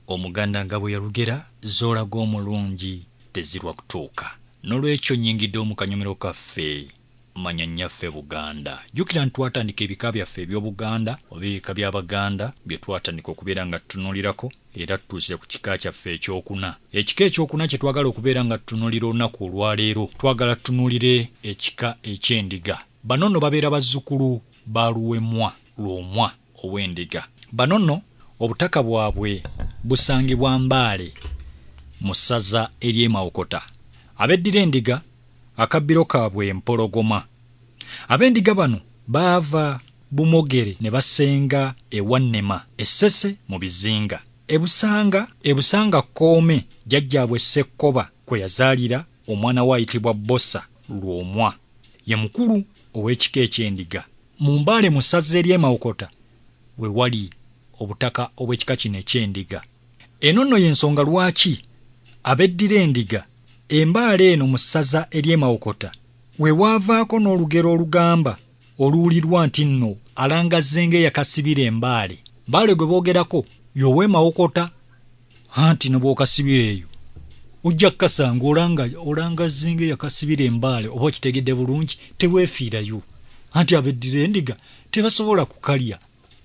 Omuganda nga bwe yalugera, z'olaga omulungi tezirwa kutuuka. N'olwekyo nnyingiddewo mu kanyomero kaffe Manya Nnyaffe Buganda. Jjukira nti twatandika ebika byaffe eby'Obuganda oba ebika by'Abaganda bye twatandika okubeera nga tutunuulirako era tutuuse ku kika kyaffe ekyokuna. Ekika ekyokuna kye twagala okubeera nga tutunuulira olunaku olwaleero, twagala tutunuulire ekika eky'Endiga. Bano nno babeera bazzukulu ba Luwemwa Lwomwa ow'Endiga. Bano nno obutaka bwabwe busangibwa Mbaale mu ssaza ery'e Mawokota. Abeddira Endiga akabbiro kaabwe Mpologoma. Ab'Endiga bano baava Bumogere ne basenga e Wannema e Ssese mu bizinga. E Busanga, e Busanga Kkoome jjajjaabwe Ssekkoba kwe yazaalira omwana we ayitibwa Bbosa Lwomwa. Ye mukulu ow'ekika eky'Endiga. Mu Mbaale mu ssaza ery'e Mawokota we wali obutaka obw'ekika kino eky'Endiga. Eno nno y'ensonga lwaki abeddira Endiga e Mbaale eno mu ssaza ery'e Mawokota we waavaako n'olugero olugamba oluwulirwa nti nno alangazze ng'eyakasibira e Mbaale. Mbaale gwe boogerako y'ow'e Mawokota anti ne bw'okasibira eyo ojja kukasanga olanga olangazze ng'eyakasibira e Mbaale oba okitegedde bulungi teweefiirayo anti abeddira Endiga tebasobola kukalya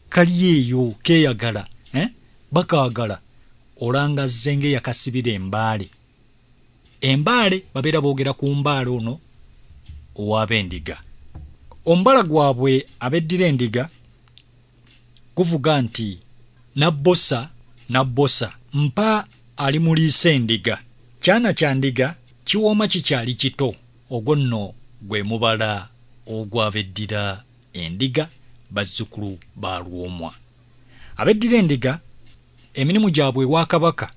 kali eyo keeyagala eh? Bakaagala olangazze ng'eyakasibira e Mbaale. Embaale babeera boogera ku Mbaale ono ow'Abendiga. Omubala gwabwe abeddira Endiga guvuga nti Nabbosa Nabbosa mpa alimuliisa endiga. Kyana kya ndiga kiwooma kikyali kito. Ogwo nno gwe mubala ogw'abeddira Endiga bazzukulu ba Lwomwa. Abeddira Endiga emirimu gyabwe ewa Kabaka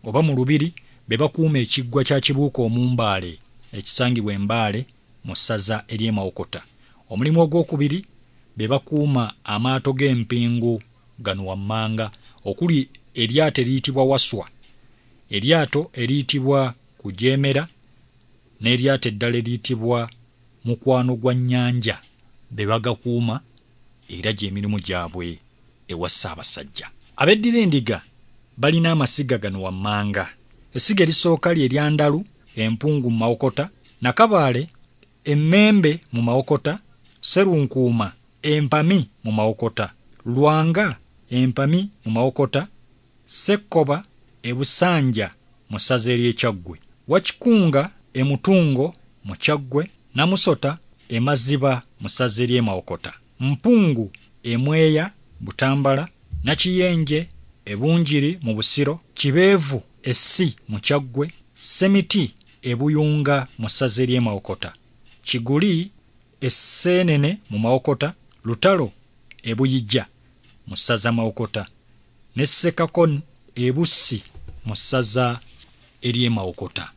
oba mu Lubiri be bakuuma ekiggwa kya Kibuuka Omumbaale ekisangibwa e Mbaale mu ssaza ery'e Mawokota. Omulimu ogwokubiri be bakuuma amaato g'empingu gano wammanga okuli eryato eriyitibwa Waswa, eryato eriyitibwa Kujeemera n'eryato eddala eriyitibwa Mukwano gwa Nnyanja be bagakuuma era gy'emirimu gyabwe ewa Ssaabasajja. Abeddira Endiga balina amasiga gano wammanga. Essiga erisooka lye lya Ndalu e Mpungu mu Mawokota, Nakabaale e Mmembe mu Mawokota, Sserunkuuma e Mpami mu Mawokota, Lwanga e Mpami mu Mawokota, Ssekkoba e Busanja mu ssaza ery'e Kyaggwe, Wakikunga e Mutungo mu Kyaggwe, Namusota e Maziba mu ssaza ery'e Mawokota, Mpungu e Mweya Butambala, Nakiyenje e Bunjiri mu Busiro, Kibeevu e Ssi mu Kyaggwe, Ssemiti e Buyunga mu ssaza ery'e Mawokota, Kiguli e Sseenene mu Mawokota, Lutalo e Buyija mu ssaza Mawokota ne Ssekakon e Bussi mu ssaza ery'e Mawokota.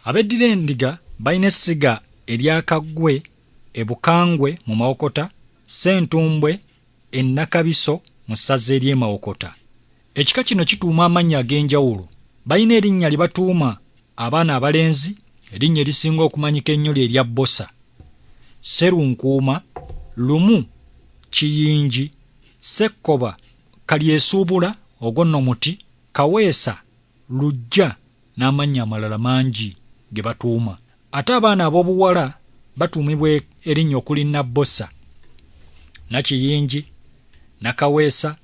Abeddira Endiga balina essiga erya Kaggwe e Bukangwe mu Mawokota, Ssentumbwe e Nakabiso mu ssaza ery'e Mawokota. Ekika kino kituuma amannya ag'enjawulo. Balina erinnya lye batuuma abaana abalenzi, erinnya erisinga okumanyika ennyo lye lya Bbosa, Sserunkuuma, Lumu, Kiyingi, Ssekkoba, Kalyesuubula, ogwo nno muti, Kaweesa, Luggya n'amannya amalala mangi ge batuuma. Ate abaana ab'obuwala batuumibwa erinnya okuli Nabbosa, Nakiyingi, Nakaweesa,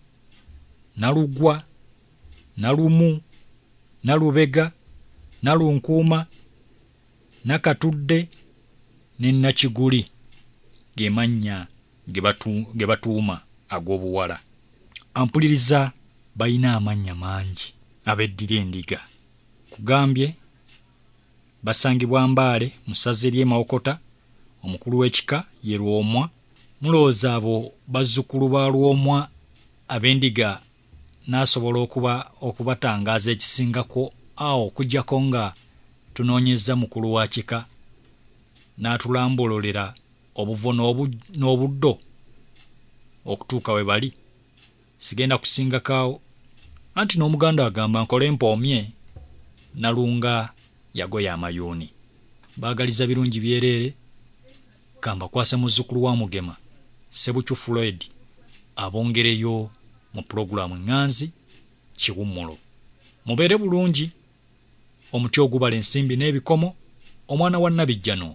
Nalugwa, Nalumu, Nalubega, Nalunkuuma, Nakatudde ne Nakiguli ge mannya ge batuuma ag'obuwala. Ampuliriza balina amannya mangi abeddira Endiga. Nkugambye basangibwa Mbaale mu ssaza ery'e Mawokota, omukulu w'ekika ye Lwomwa. Mulowooza abo bazzukulu ba Lwomwa ab'Endiga naasobola okuba okubatangaaza ekisingako awo okuggyako nga tunoonyezza mukulu wa kika n'atulambululira obuvo n'obuddo okutuuka we bali? Sigenda kusingako awo anti n'Omuganda agamba nkole mpoomye Nalunga yagoya amayuuni. Baagaliza birungi byereere kambakwase muzzukulu wa Mugema Ssebuchu Floyd abongereyo mu pulogulaamu eŋŋanzi Kiwummulo. Mubeere bulungi. Omuti ogubala ensimbi n'ebikomo, omwana wa Nabijjano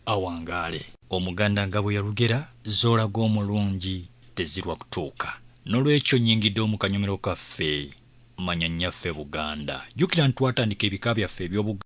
awangaale. Omuganda nga bwe yalugera, z'olaga omulungi tezirwa kutuuka. N'olwekyo nnyingiddewo mu kanyomero kaffe, manya nnyaffe Buganda. Jjukira nti twatandika ebika byaffe eby'Obuganda.